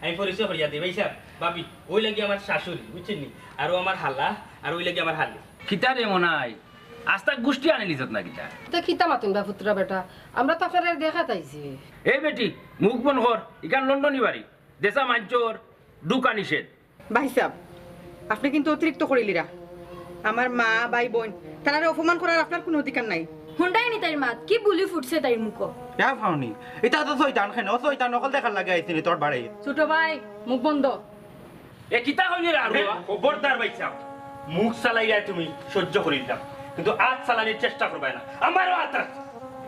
আমি পরিচয় করিয়া দেই, ভাইসাব, ভাবি, অউ লাগি আমার শাশুড়ি, বুঝছইন নি? আর অউ আমার হালা, আর অউ লাগি আমার হালি। কিতা রে মনাই? আস্তা গুষ্টি আনিলিছত না কিতা? তে কিতা মাতুন বা পুত্রা বেটা, আমরা তো আপনারে দেখাত আইছি। এই বেটি, মুখ বন্ধ কর, ইখান লন্ডনি বাড়ি, দেশা মাইনষর ঢুকা নিষেধ। ভাইসাব, আপনে কিন্তু অতিরিক্ত করিলিরা। আমার মা, ভাই, বইন, তারারে অপমান করার আপনার কুনু অধিকার নাই। হুনরায় নি তাইর মাত, কি বুলি ফুটছে তাইর মুখো। ইয়া ফাউনি, ইতা তো শয়তান কেনে, ও শয়তান অকল দেখার লাগি আইছি নি তোর বাড়ি। ছোট ভাই, মুখ বন্ধ। এ কিতা কইলি রে আরো? এ, খবরদার ভাইসাব, মুখ চালাইয়া তুমি সহ্য করিলাম, কিন্তু আত চালানির চেষ্টা করবায় না। আমারও আত আছে।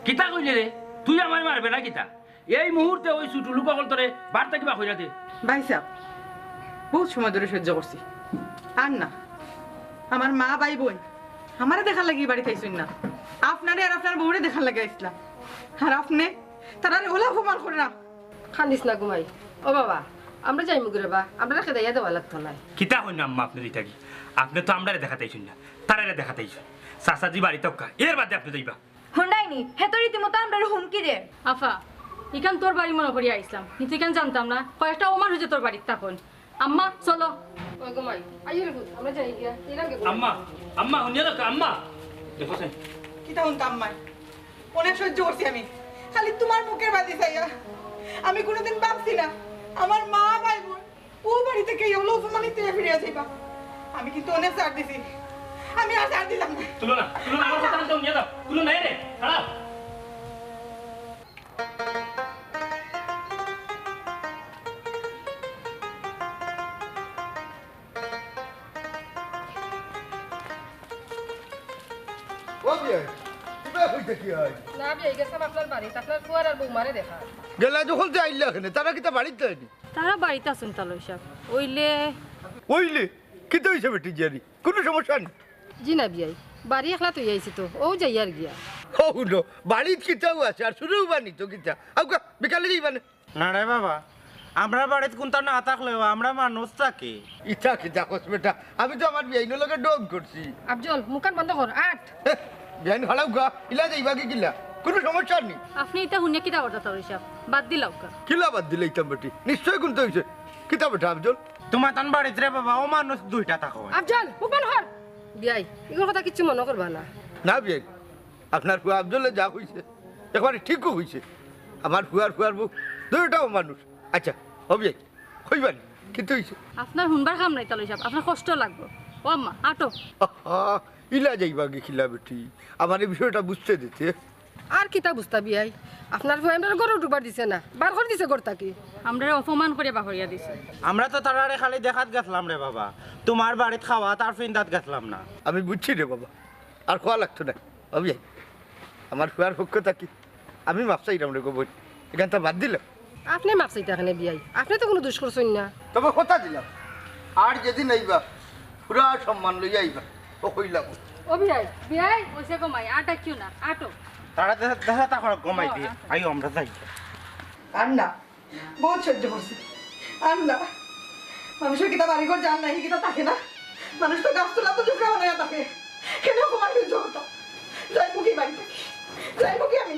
কিতা কইলি রে? তুই আমারে মারবে না কিতা? এই মুহূর্তে ওই ছোট লোক অকল তোরে বাড়ি থাকি বার করিয়া দে। ভাইসাব, বহুত সময় ধরি সহ্য করছি, আর না। আমার মা, ভাই, বইন আমারে দেখার লাগি বাড়িত আইছইন না, আপনারে আর আপনার বউরে দেখার লাগি আইছলা, আর আপনে তারারে অলা অপমান কররা। কান্দিস না ঘুমাই। ও বাবা, আমরা যাইমুগি রে বা, আমরারে খেদাইয়া দেওয়া লাগতো নায়। কিতা কইন আম্মা, আপনে ইতা কি? আপনে তো আমরারে দেখাত আইছইন না, তারারে দেখাত আইছইন। চাচাজি বাড়িত থাকউক্কা, এর বাদে আপনে যাইবা। হুনরায় নি, হে তো রীতিমতো আমরারে হুমকি দের। আফা, ইখান তোর বাড়ি মনো করিয়া আইছলাম, কিন্তু ইখান জানতাম না, কয়েকটা অমানুষ যে তোর বাড়িত থাকইন। আম্মা, চলো। ওই ঘুমাই, আইও রে পুত, আমরা যাই গিয়া, এর আগে ঘুমাই। আম্মা, আম্মা, হুনিয়া দেখো, আম্মা। দেখো চাইন। কিতা হুনতাম আম্মায়? অনেক সহ্য করছি আমি, খালি তুমার মুখের বায়দি চাইয়া। আমি কুনুদিন ভাবছি না আমার মা, ভাই, বইন অউ বাড়ি থাকি অলা অপমানিত অইয়া ফিরিয়া যাইবা। আমি কিন্তু অনেক ছাড় দিছি, আমি আর ছাড় দিতাম না। তুলো না, তুলো না, আমার কথা তো নিয়ে দাও, তুলো না রে, খারাপ। ও বিয়াই, কিবা কইতে কি হয়? না বিয়াই, গেছিলাম আপনার বাড়িত, আপনার ফুয়ার আর বৌমারে দেখা। গেলা যখন যে আইলা এখানে, তারা কিতা বাড়িত যায়নি? তারা বাড়িত আছইন তালই সাব। অইলে? অইলে? কিতা অইছে বেটি জিয়ারি? কুনু সমস্যা নি? জি না বিয়াই, বাড়ি একলা থইয়া আইছি তো, অউ যাইয়ার গিয়া। অউ হুনো, বাড়িত কিতাও আছে, আর চুরেও বানি তো কিতা। আউক্কা, বিকালে যাইবা নে। না রে বাবা, আমরার বাড়িত কুন্তা না থাকলেও আমরার মানুষ থাকে। ইতা কিতা কস বেটা, আমি তো আমার বিয়াইনর লগে ঢং করছি। আফজল, মুখখান বন্ধ কর, আট। হে, বিয়াইন খাড়াউক্কা, ইলা যাইবাগি কিলা? কুনু সমস্যা নি। আপনে ইতা হুনিয়া কিতা করতা তালই সাব? বাদ দিলাউক্কা। কিলা বাদ দিলাইতাম বেটি? নিশ্চয় কুন্তা অইছে। কিতা বেটা আফজল? তুমার তান বাড়িত রে বাবা, অউ মানুষ দুইটা থাকইন। আফজল, মুখ বন্ধ কর। বিয়াই, ইগুর কথা কিচ্ছু মনো করবা না। না বিয়াই, আপনার ফুয়া আফজলে যা কইছে, একবারে ঠিকউ কইছে। আমার ফুয়ার ফুয়ার বউ দুইটাউ মানুষ। আচ্ছা, ও বিয়াই, কইবা নি, কিতা অইছে? আপনার হুনবার কাম নাই তালই সাব, আপনার কষ্ট লাগবো। ও আম্মা, আটো। আহা, ইলা যাইবাগি কিলা বেটি, আমারে বিষয়টা বুঝতে দিতে। আর কিতা বুঝতা বিয়াই? আপনার ফুয়ায় আমরারে ঘরো ঢুকবার দিছে না, বার করি দিছে ঘর থাকি। আমরারে অপমান করিয়া বার করিয়া দিছে। আমরা তো তারারে খালি দেখাত গেছলাম রে বাবা, তুমার বাড়িত খাওয়াত আর ফিন্দাত গেছলাম না। আমি বুঝছি রে বাবা, আর কওয়া লাগতো না। ও বিয়াই, আমার ফুয়ার পক্ষ থাকি আমি মাফ চাইরাম রে গো বইন, ইখানতা বাদ দিলাম। আপনে মাফ চাইতা কেনে বিয়াই? আপনে তো কুনু দুষ করছইন না। তবে কথা দিলাম, আর যেদিন আইবা, পুরা সম্মান লইয়া আইবা। ও কইলাম। ও বিয়াই, বিয়াই, অইছে গো মাই, আর ডাকিও না, আটো। তারা দেখা, দেখা তা করো গো মাই দি, আইও আমরা যাই। আর না, বউত সহ্য করছি। আর না, মানুষর কিতা বাড়িঘর যার নাই, কিতা থাকে না। মানুষ তো গাছ তলা তো জুকরা বানাইয়া থাকে। কেনে অপমান সহ্য করতাম? যাইমুগি বাড়ি থাকি, যাইমুগি আমি।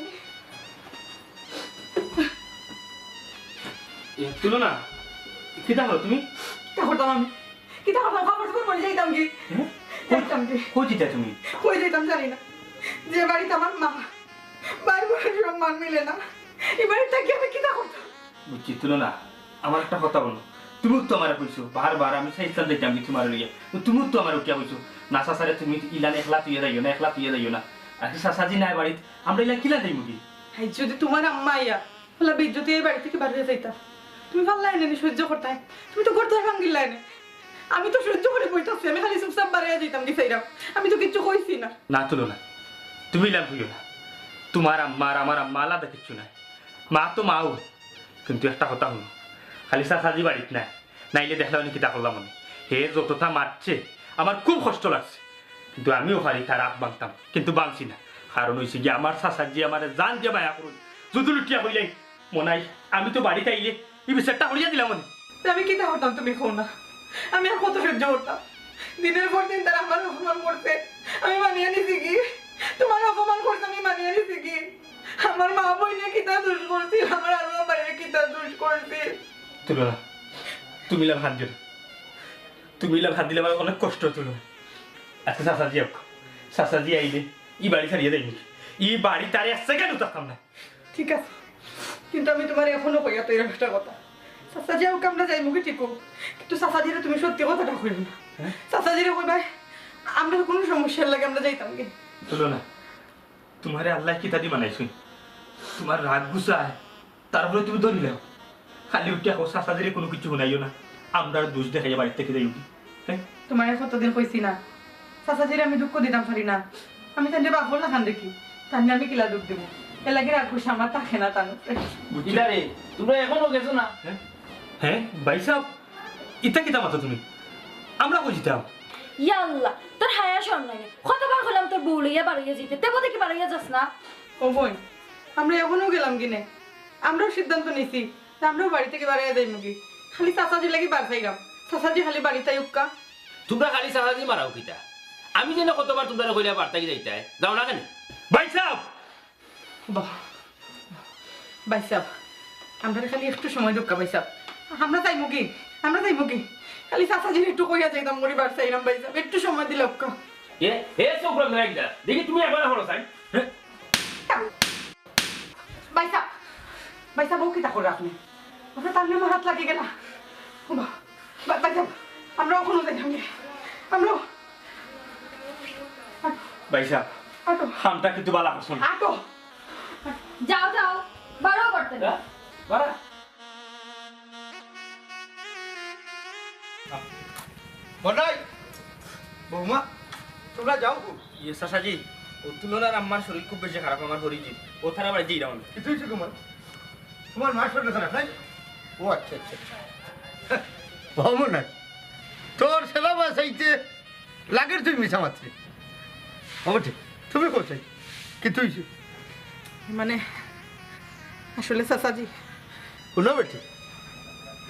এ, তুলো না, কিতা করো তুমি? কিতা করতাম আমি? কিতা করতাম? কাপড় চোপড় পরে যাইতাম কি? হ্যাঁ? যাইতাম কি? কই যাইতা তুমি? কই যাইতাম জানি না। যে বাড়িত আমার মা, ভাই বোনের সম্মান মিলে না, ই বাড়িত থাকি আমি কিতা করতাম? বুঝছি, তুলো না, আমার একটা কথা হুনো। তুমিউ তো আমারে কইছো, বারবার আমি চাইছিলাম যাইতাম কি তুমারে লইয়া। তো তুমিউ তো আমারে উঠিয়া কইছো, না চাচারে তুমি ইলান একলা থইয়া যাইও না, একলা থইয়া যাইও না। আর কি চাচাজি নাই বাড়িত, আমরা ইলান কিলা যাইমুগি? হায়, যদি তুমার আম্মা আইয়া অলা বেইজ্জতি এই বাড়ি থাকি বার অইয়া যাইতা, তুমি পারলায় নে নি সহ্য করতায়? তুমি তো ঘর দুয়ার ভাঙ্গিলায় নে। আমি তো সহ্য করি বইতাছি, আমি খালি চুপচাপ বার অইয়া যাইতাম কি চাইরাম, আমি তো কিচ্ছু কইছি না। না তুলো না, তুমি ইলান কইও না। তুমার আম্মা আর আমার আম্মা আলাদা কিচ্ছু নাই, মা তো মাউ। কিন্তু একটা কথা হুনো, খালি চাচাজি বাড়িত নাই, নাইলে দেখলায় অনে কিতা করলাম অনে। হে যততা মারছে, আমার খুব কষ্ট লাগছে, কিন্তু আমিও পারি তার আত ভাঙতাম, কিন্তু ভাঙছি না। কারণ অইছে গি, আমার চাচাজি আমারে জান দিয়া মায়া করইন। যদি উঠিয়া কইলাই, মনাই, আমি তো বাড়িত আইলে ই বিচারটা করিয়া দিলাম অনে। তে আমি কিতা করতাম তুমি কও না? আমি আর কত সহ্য করতাম? দিনের পর দিন তারা আমারে অপমান করছে, আমি মানিয়া নিছি কি? তুমারে অপমান করছে, আমি মানিয়া নিছি কি? আমার মা বইনে কিতা দুষ করছিল, আমার আরো আমার কিতা দুষ করছিল? তুলো না, তুমি ইলান কান্দিও না। তুমি ইলান কান্দিলে আমার অনেক কষ্ট অয় তুলো না। আজকে চাচাজি আউক, চাচাজি আইলে ই বাড়ি ছাড়িয়া যাইমু। ই বাড়িত আর এক সেকেন্ডও থাকতাম না। ঠিক আছে, কিন্তু আমি তুমারে অখনো কইয়া তো এরকম একটা কথা, চাচাজি আউক আমরা যাইমুগি ঠিক অউক, কিন্তু চাচাজিরে তুমি সত্যি কথাটা কইও না। হ্যাঁ? চাচাজিরে কইবায়, আমরার কুনু সমস্যার লাগি আমরা যাইতাম কি? তুলো না, তুমারে আল্লায় কিতা দি বানাইছইন? তুমার রাগ গুছায়, তারপরে তুমি ধরিলাও। খালি উঠিয়া কও, চাচাজিরে কুনু কিচ্ছু হুনাইও না, আমরার দুষ দেখাইয়া বাড়ি থাকি যাইমুগি। হ্যাঁ? তুমারে কতদিন কইছি না, চাচাজিরে আমি দুঃখ দিতাম পারি না। আমি তানরে বাপর লাখান দেখি, তানরে আমি কিলা দুঃখ দিমু? এরলাগি রাগ গুছা আমার থাকে না তান উপরে। বুঝছো? কিতা রে, তুমরা অখনো গেছো না? হ্যাঁ? হ্যাঁ, ভাইসাব, ইতা কিতা মাতো তুমি? আমরা কই যিতাম? ইয়া আল্লাহ, তোর হায়া শরম নাই নি? কতবার কইলাম তোর বউ লইয়া বার অইয়া যাইতে, তে বাদে কি বার অইয়া যাস না? ও বইন, আমরা অখনো গেলাম কিনে? আমরাও সিদ্ধান্ত নিছি, তে আমরাও বাড়ি থাকি বার অইয়া যাইমুগি। খালি চাচাজির লাগি বার চাইরাম। চাচাজি খালি বাড়িত আউক্কা। তুমরা খালি চাচাজি মারাও কিতা? আমি যেন কতবার তুমরারে কইলাম বার থাকি যাইতায়, যাও না কেনে? ভাইসাব! বাহ, ভাইসাব, আমরারে খালি একটু সময় দেউক্কা ভাইসাব। আমরা যাইমুগি, আমরা যাইমুগি। খালি চাচাজিরে একটু কইয়া যাইতাম করি বার চাইরাম ভাইসাব, একটু সময় দিলাউক্কা। এ, এ, চোখ বন্ধ রাখিয়া দেখি তুমি একবার হলো চাই। হ্যাঁ? ভাইসাব, ভাইসাব, ও কিতা কররা আপনে? আপনে তার নামে হাত লাগি গেলা। ও বা-, বা-, ভাইসাব, আমরা অখনো যাইতাম নি। আমরা ভাইসাব, আটো কামটা কিন্তু বালা করছো না। আটো যাও যাও, বারো করতে না। বাড়া। মনাই, বৌমা, তোমরা যাও গো। ইয়ে চাচাজি, ও তুলনার আম্মার শরীর খুব বেশি খারাপ, আমার হরিজিৎ। ও তারা বাড়ি যাই রাউন্ড। কিছুই তো তোমার, তোমার মা শরীর খারাপ নাই? ও আচ্ছা আচ্ছা আচ্ছা। ও মনাই, তোর সেবা বাঁচাইতে লাগের তুই মিছা মাতরে। ও বেটি, তুমি কোথায়? কি তুই? মানে আসলে চাচাজি হুনো বেটি,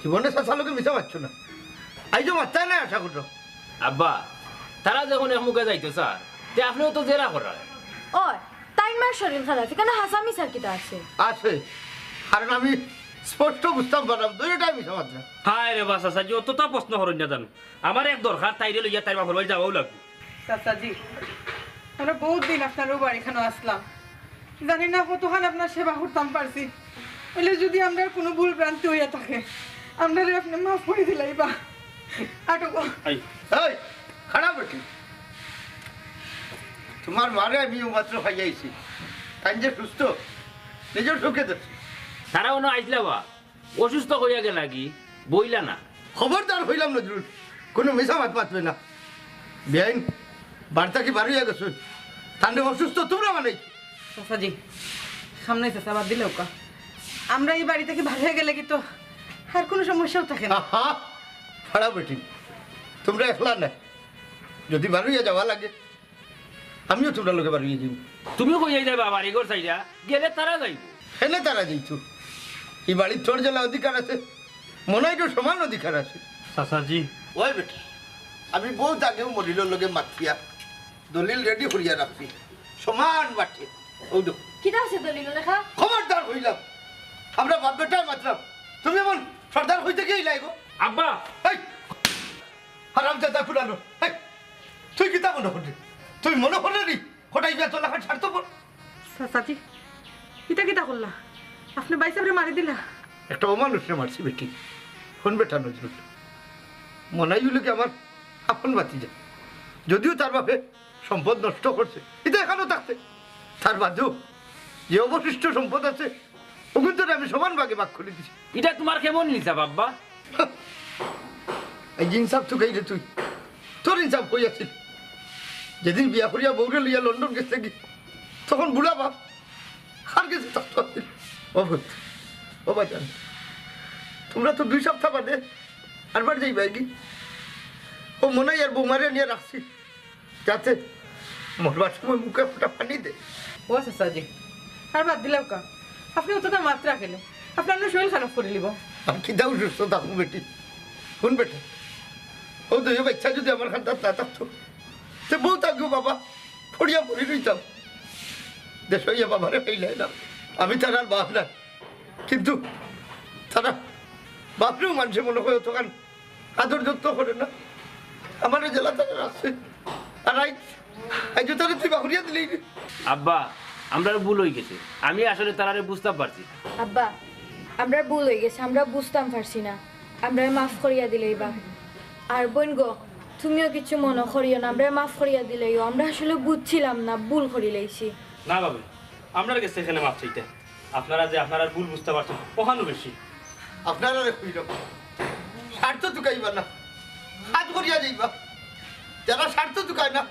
জীবনে চাচার লগে মিছা মাতছো না। আইজও মাততায় না আশা করো। আব্বা, তারা যখন এক মুখে যাইতো স্যার, তে আপনিও তো জেরা করার। ওই, তাইন মার শরীর খারাপ, এখানে হাসা মিছার কিতা আছে? আছে, কারণ আমি স্পষ্ট বুঝতাম পারলাম দুইটাই মিছা মাতরা। হায় রে বা চাচাজি, অতটা প্রশ্ন করইন না জানো। আমার এক দরকার, তাইরে লইয়া তাইর বাপর বাড়ি যাওয়াও লাগবো। চাচাজি, আমরা বহুত দিন আপনার ও বাড়িখানো আসলাম, জানি না কতখান আপনার সেবা করতাম পারছি। অইলে যদি আমরার কোনো ভুল ভ্রান্তি অইয়া থাকে, আমরারে আপনে মাফ করি দিলাইবা। আটো গো। এই, খারাপ বেটি, তোমার মারে আমি ও মাত্র খাইয়াইছি, তাই যে সুস্থ, নিজের চোখে দেখছি। তারা অনো আইসলা বা, অসুস্থ কইয়া গেলা কি, বইলা না। খবরদার কইলাম নজরুল, কোনো মিছা মাত মাতবে না। বেআইন বাড়ি থাকি বারইয়া গেছো, তানরে অসুস্থ তোমরা বানাইছো। চাচাজি, সামনে চাচা বাদ দিলে ওকা। আমরা এই বাড়ি থাকি বারইয়া গেলে কি তো আর কোনো সমস্যাও থাকে না। আহা, খারাপ বেটি, তোমরা একলা না, যদি বারইয়া যাওয়া লাগে আমিও তোমরা লগে বারইয়া যাইমু। তুমি কইয়া যাইবা বাড়ি ঘর চাইরা, গেলে তারা যাইবো। হেনে তারা যাইতো, এই বাড়ির তোর যেলা অধিকার আছে, মনাইরও সমান অধিকার আছে। চাচাজি, ওই বেটা, আমি বহুত আগেও মনিরর লগে মাতিয়া দলিল রেডি করিয়া রাখছি, সমান বাটে। ওই দেখো, কিতা আছে দলিল লেখা? খবরদার কইলাম, আমরা বাপ বেটায় মাতলাম, তুমি এমন সর্দার কইতে গিয়ে লাইগো। আব্বা, এই হারামজাদা পুরানো, এই তুই কিতা মনে করলি? তুই মনে করলি নি কটাই গিয়া তোর লাখান স্বার্থপর? চাচাজি, ইটা কিতা করলা? আপনে ভাইসাবরে মারি দিলা? একটা অমানুষরে মারছি বেটি। ফোন বেটা নজরুল, মনাই অইলো কি আমার আপন ভাতিজা, যদিও তার বাপে সম্পদ নষ্ট করছে, ইটা এখানো থাকতে, তার বাদেও যে অবশিষ্ট সম্পদ আছে ওগুন তোরে আমি সমান ভাগে ভাগ করি দিছি। ইটা তোমার কেমন ইনসাফ আব্বা? এই যে ইনসাফ তুকাইলে তুই, তোর ইনসাফ কই আছিল? যেদিন বিয়া করিয়া বউরে লইয়া লন্ডন গেছে কি, তখন বুড়া বাপ আর গেছে থাকতো আছিল। ও বোন, ও বাজান, তোমরা তো দুই সপ্তাহ বাদে আরবার যাইবা কি? ও মনাই আর বৌমারে নিয়ে রাখছি, যাতে মরবার সময় মুখে ফোটা পানি দে। ও চাচাজি, আর বাদ দিলাও কা? আপনে অতটা মাতরা কেনে? আপনার শরীর খারাপ করি লিব। আর কিতাও সুস্থ থাকবো বেটি। হুন বেটা, ও দুই বাচ্চা যদি আমার খান্দাত না থাকতো, তে বহুত আগেও বাবা পড়িয়া পড়ি রইতাম। দেশ হইয়া বাবারে পাইলাই না। আমি তারার বাপ না, কিন্তু তারা বাপরেও মানুষে মনে করে অতখান আদর যত্ন করে না। আমারে জেলা তারা রাখছে। আর আই, আই যে তারা তুই বাহুরিয়া দিলেই রে। আব্বা, আমরার ভুল অই গেছে। আমি আসলে তারারে বুঝতাম পারছি না। আব্বা, আমরার ভুল অই গেছে, আমরা বুঝতাম পারছি না, আমরারে মাফ করিয়া দিলাইবা। আর বইন গো, তুমিও কিছু মনো করিও না, আমরারে মাফ করিয়া দিলাইও, আমরা আসলে বুঝছিলাম না, ভুল করিলাইছি। না বাবা, আমরার গেছে কেনে মাফ চাইতা? আপনারা যে আপনারার ভুল বুঝতা পারছইন, অখানউ বেশি। আপনারারে কইলাম, স্বার্থ তুকাইবা না, কাজ করিয়া যাইবা। যারা স্বার্থ তুকায় না,